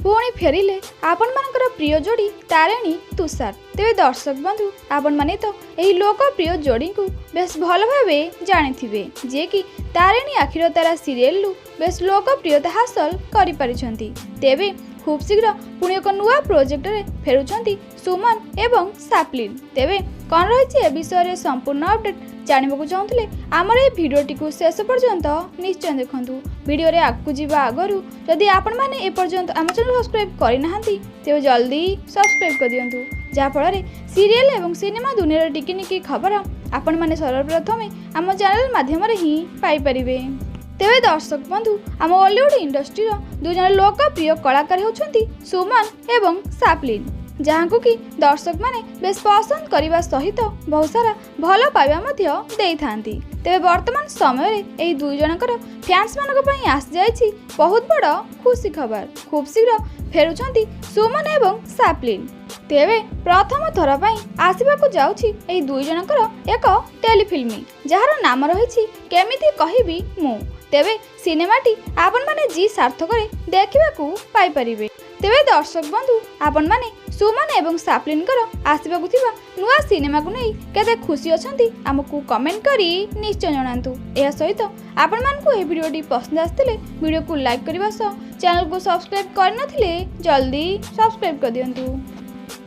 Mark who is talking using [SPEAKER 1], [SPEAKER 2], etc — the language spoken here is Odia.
[SPEAKER 1] ପୁଣି ଫେରିଲେ ଆପଣମାନଙ୍କର ପ୍ରିୟ ଯୋଡ଼ି ତାରିଣୀ ତୁଷାର। ତେବେ ଦର୍ଶକ ବନ୍ଧୁ, ଆପଣମାନେ ତ ଏହି ଲୋକପ୍ରିୟ ଯୋଡ଼ିଙ୍କୁ ବେଶ ଭଲ ଭାବେ ଜାଣିଥିବେ, ଯିଏକି ତାରିଣୀ ଆଖିର ତାରା ସିରିଏଲରୁ ବେଶ ଲୋକପ୍ରିୟତା ହାସଲ କରିପାରିଛନ୍ତି। ତେବେ ଖୁବ୍ ଶୀଘ୍ର ପୁଣି ଏକ ନୂଆ ପ୍ରୋଜେକ୍ଟରେ ଫେରୁଛନ୍ତି ସୁମନ ଏବଂ ସାପ୍ଲିନ୍। ତେବେ କ'ଣ ରହିଛି ଏ ବିଷୟରେ ସମ୍ପୂର୍ଣ୍ଣ ଅପଡେଟ୍ ଜାଣିବାକୁ ଚାହୁଁଥିଲେ ଆମର ଏହି ଭିଡ଼ିଓଟିକୁ ଶେଷ ପର୍ଯ୍ୟନ୍ତ ନିଶ୍ଚୟ ଦେଖନ୍ତୁ। ଭିଡ଼ିଓରେ ଆଗକୁ ଯିବା ଆଗରୁ ଯଦି ଆପଣମାନେ ଏପର୍ଯ୍ୟନ୍ତ ଆମ ଚ୍ୟାନେଲ୍ ସବସ୍କ୍ରାଇବ୍ କରିନାହାନ୍ତି, ତେବେ ଜଲ୍ଦି ସବସ୍କ୍ରାଇବ୍ କରିଦିଅନ୍ତୁ, ଯାହାଫଳରେ ସିରିଏଲ୍ ଏବଂ ସିନେମା ଦୁନିଆର ଟିକିନିକି ଖବର ଆପଣମାନେ ସର୍ବପ୍ରଥମେ ଆମ ଚ୍ୟାନେଲ୍ ମାଧ୍ୟମରେ ହିଁ ପାଇପାରିବେ। ତେବେ ଦର୍ଶକ ବନ୍ଧୁ, ଆମ ଓଲିଉଡ଼ ଇଣ୍ଡଷ୍ଟ୍ରିର ଦୁଇଜଣ ଲୋକପ୍ରିୟ କଳାକାର ହେଉଛନ୍ତି ସୁମନ ଏବଂ ସାପ୍ଲିନ୍, ଯାହାଙ୍କୁ କି ଦର୍ଶକମାନେ ବେଶ ପସନ୍ଦ କରିବା ସହିତ ବହୁତ ସାରା ଭଲ ପାଇବା ମଧ୍ୟ ଦେଇଥାନ୍ତି। ତେବେ ବର୍ତ୍ତମାନ ସମୟରେ ଏହି ଦୁଇ ଜଣଙ୍କର ଫ୍ୟାନ୍ସମାନଙ୍କ ପାଇଁ ଆସିଯାଇଛି ବହୁତ ବଡ଼ ଖୁସି ଖବର। ଖୁବ୍ ଶୀଘ୍ର ଫେରୁଛନ୍ତି ସୁମନ ଏବଂ ସାପ୍ଲିନ୍। ତେବେ ପ୍ରଥମ ଥର ପାଇଁ ଆସିବାକୁ ଯାଉଛି ଏହି ଦୁଇ ଜଣଙ୍କର ଏକ ଟେଲିଫିଲ୍ମ, ଯାହାର ନାମ ରହିଛି କେମିତି କହିବି ମୁଁ। ତେବେ ସିନେମାଟି ଆପଣମାନେ ଜି ସାର୍ଥକରେ ଦେଖିବାକୁ ପାଇପାରିବେ। ତେବେ ଦର୍ଶକ ବନ୍ଧୁ, ଆପଣମାନେ ସୁମନ ଏବଂ ସାପ୍ଲିନଙ୍କର ଆସିବାକୁ ଥିବା ନୂଆ ସିନେମାକୁ ନେଇ କେତେ ଖୁସି ଅଛନ୍ତି, ଆମକୁ କମେଣ୍ଟ କରି ନିଶ୍ଚୟ ଜଣାନ୍ତୁ। ଏହା ସହିତ ଆପଣମାନଙ୍କୁ ଏହି ଭିଡ଼ିଓଟି ପସନ୍ଦ ଆସିଥିଲେ ଭିଡ଼ିଓକୁ ଲାଇକ୍ କରିବା ସହ ଚ୍ୟାନେଲକୁ ସବସ୍କ୍ରାଇବ୍ କରିନଥିଲେ ଜଲ୍ଦି ସବସ୍କ୍ରାଇବ୍ କରିଦିଅନ୍ତୁ।